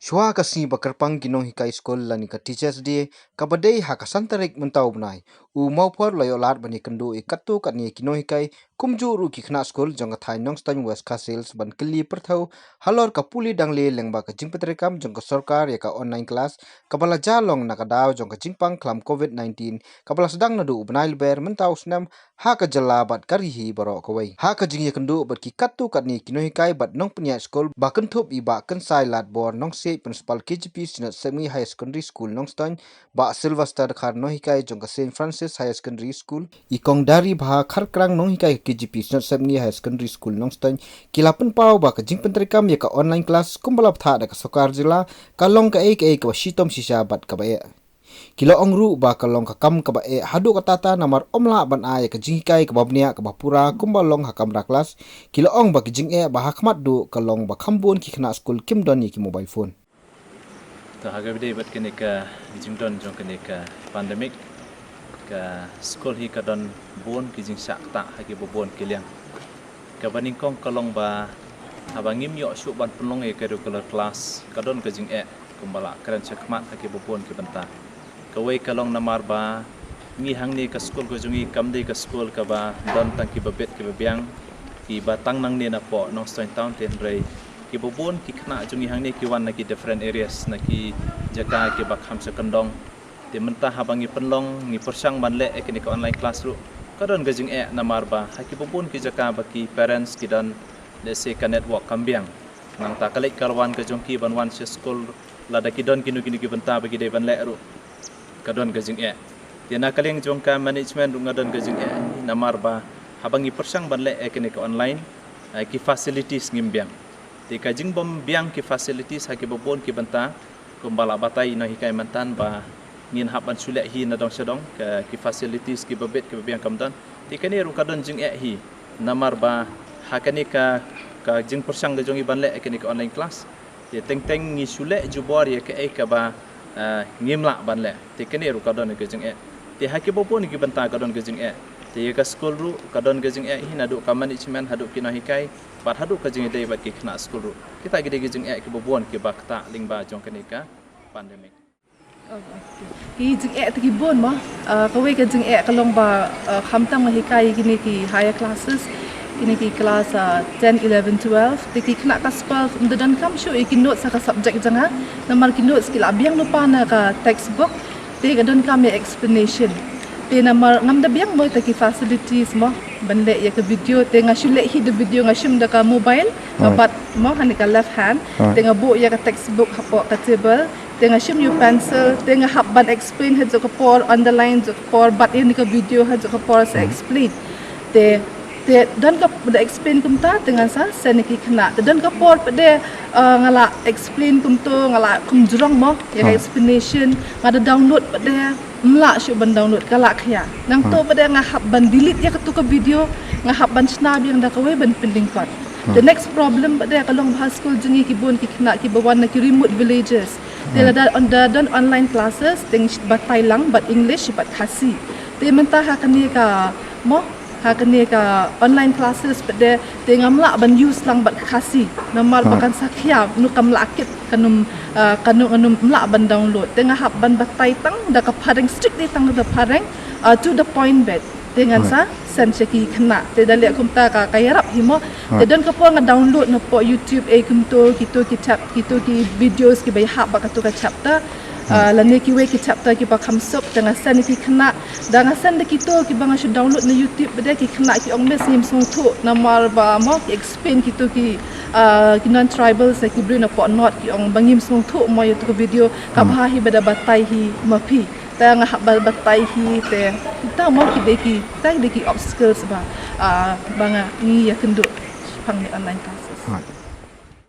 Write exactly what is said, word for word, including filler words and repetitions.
Shuwa ka sngi ba kyrpang ki nonghikai skul lane ka Teachers' Day, kaba dei ha ka san tarik mynta u bnai, u Mawphor u la ïoh lad ban ïakynduh ïa katto katne ki nonghikai, kumjuh ruh ki khynnah skul jong ka thaiñ Nongstoiñ West Khasi Hills ban kylli pyrthew halor ka pule dangle lyngba ka jingpyntreikam jong ka sorkar ïa ka online class, kaba la jia long na ka daw jong ka jingpang khlam covid nineteen, kaba la sdang naduh u bnai Lber mynta u snem, ha ka jylla bad ka ri hi baroh kawei. Ha ka jingïakynduh bad ki katto katne ki nonghikai bad nongpynïaid skul, ba kynthup i Bah Kynsai Ladbor, Nongsiej, Principal K G P Synod Sepngi Higher Secondary School Nongstoiñ, Bah Sylvester Dkhar, nonghikai jong ka Saint Francis Higher Secondary School, i Kong Dari Bha Kharkrang, nonghikai ka K G P Synod Sepngi Higher Secondary School Nongstoiñ, ki la pynpaw ba ka jingpyntreikam ïa ka online class kumba la bthah da ka sorkar jylla, ka long kaei kaei kaba shitom shisha bad kaba eh. Ki la ong ruh ba ka long ka kam kaba eh haduh katta katta namar ym lah ban ai ïa ka jinghikai kaba bniah kaba pura kumba long ha kamra klas. Ki la ong ba ki jingeh ba ha khmat duh ka long ba kham bun ki khynnah skul kim don ïa ki mobile phone. To, ha kaba ïadei bad kane ka jingdon jong kane ka pandemic, ka skul hi ka don bun ki jingshah ktah ha kiba bun ki liang. Kaba nyngkong ka long ba haba ngim ïoh shuh ban pynlong ïa ka regular class, ka don ka jingeh kumba la kren shakhmat ha kiba bun ki bynta. Kawei ka long namar ba ngi hangne ka skul ka jong ngi kam dei ka skul kaba don tang kiba bit kiba biang, kiba tang nangne napoh Nongstoiñ Town te, hynrei kiba bun ki khynnah jong ngi hangne ki wan na ki different areas, na ki jaka kiba kham sha kyndong. Te mynta haba ngi pynlong, ngi pyrshang ban leh ïa kane ka online class ruh, ka don ka jingeh namar ba ha kiba bun ki jaka ba ki parents ki don, let's say, ka network kam biang. Nangta ka leit ka wan ka jong ki ban wan sha skul, lada ki don kino kino ki bynta ba ki dei ban leh ruh, ka don ka jingeh. Te na ka liang jong ka management ruh nga don ka jingeh namar ba haba ngi pyrshang ban leh ïa kane ka online, eh, ki facilities ngim biang. Te ka jingbym biang ki facilities ha kiba bun ki bynta, kumba la batai i nonghikai mynta ba ngin hap ban shu leh hi na dong sha dong, ka, ki facilities kiba bit kiba biang kam don. Te kane ruh ka don jingeh hi namar ba ha kane ka, ka jingpyrshang ka jong ngi ban leh kane ka online class, te teng teng ngi shu leh jubor ïa kaei kaba, eh, ngim lah ban leh. Te kane ruh ka don ka jingeh. Te ha kiba bun ki bynta ka don ka jingeh. Te ïa ka skul ruh ka don ka jingeh hi, naduh ka management haduh ki nonghikai bad haduh ka jingïadei bad ki khynnah skul ruh. Kita ki dei ki jingeh kiba bun kiba ktah lyngba jong kane ka pandemic. Ki jingeh te ki bun mo. Ah, kawei ka jingeh ka long ba, ah, khamtam nga hikai kine ki higher classes, kine ki class, ah, ten, eleven, twelve. Te ki khynnah ka spah ym da donkam shuh ïa ki notes ha ka subject jong nga. Namar ki notes ki la biang lypa na ka textbook. Te ka donkam ïa explanation. Te namar ngam da biang mo ïa kita ki facilities mo ban leh ïa ka video, te nga shu leh hi da video, nga shim da ka mobile, nga bat mo ha kane ka left hand. Te nga buh ïa ka textbook hapoh ka table, te nga shim ïa u pencil, te nga hap ban explain ha jong ka por, underline jong ka por, bat ïa kane ka video ha jong ka por sa explain. Te, te don ka da explain kumta, te ngan sa send ïa ki khynnah. Te don ka por pat de, ah, nga la explain kumto, nga la kumjrong mo ïa ka explanation, nga da download pat de, ym lah shuh ban download, ka la khia. Nangto pat de nga hap ban delete ïa kato ka video, nga hap ban shna biang da kawei ban pynlyngkot. The next problem pat de ka long ba ha skul jong ngi ki bun ki khynnah kiba wan na ki remote villages. Te lada on, da don online classes, te ngi batai lang bad English bad Khasi. Te mynta ha kane ka mo, ha kane ka online classes pat de, te ngam lah ban use lang bad ka Khasi. Namar ba kan sa khia, nu kam lah kit, kan ym, ah, kan ym, kan ym lah ban download. Te nga hap ban batai tang da ka phareng, strictly tang da ka phareng, ah, to the point bad. Te ngan sa send sha ki khynnah. Te da leh kumta ka, ka ïarap hi mo. Te don ka por nga download napoh YouTube, eh, kumto, kito ki chap, kito ki videos kiba ïahap bad kato ka chapter. Ah, lane kiwei ki chapter kiba kham suk, te nga send ïa ki khynnah. Da nga send da kito kiba nga shu download na YouTube pat de, ki khynnah ki ong, Miss, ngim sngewthuh namar ba mo ki explain kito ki, ah, ki non-tribals, ki briew napoh North, ki ong ba ngim sngewthuh mo ïa kato ka video, ka bha hi ba da batai hi ma phi. Te nga hap ba-, batai hi te. Kita mo ki dei ki, kita ki dei ki obstacles ba, ah, ba nga ngi ïakynduh shaphang ne online classes.